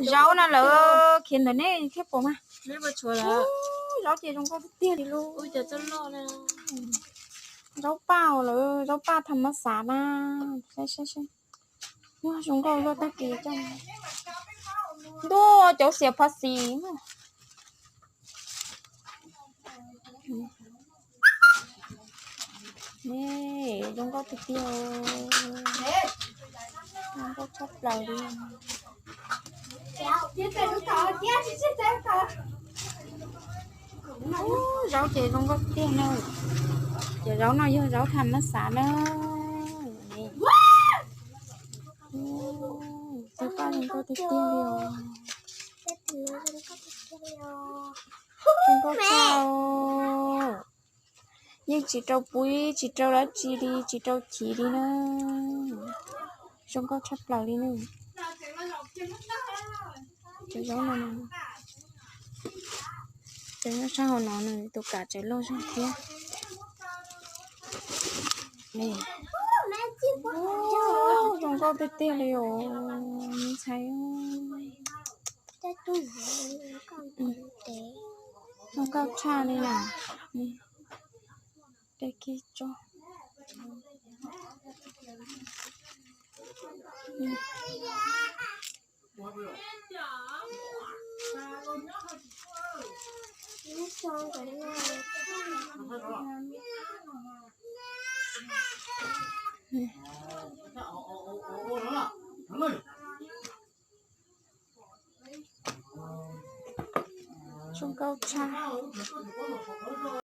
Zaub no lawv khiav ntawm nej thiab pom mas. Zaub ces zoo nkauj tiag tiag li lub. Zaub paj lawm, zaub paj tham mas xav na. Saib saib saib. Zoo nkauj luaj tag kev coj. Ntuj, cov xiam phov xis. Zoo nkauj tiag tiag, zoo nkauj tshaj plaws li. Zaub ces zoo nkauj tiag na. Cov zaub no yog zaub tham mas xav na. Tus paj zoo nkauj tiag tiag li os. Zoo nkauj tshaj. Yeej tsis rau puv, tsis rau dab tsi li, tsis rau chiv li na. Zoo nkauj tshaj plaws li na. Cov zaub no, cov nyob sab hauv no nws tus kam tseem loj zog thiab. Zoo nkauj tiag tiag li os, me ntxhais. Zoo nkauj tshaj li na. Dej kiag tso. Zoo nkauj tshaj.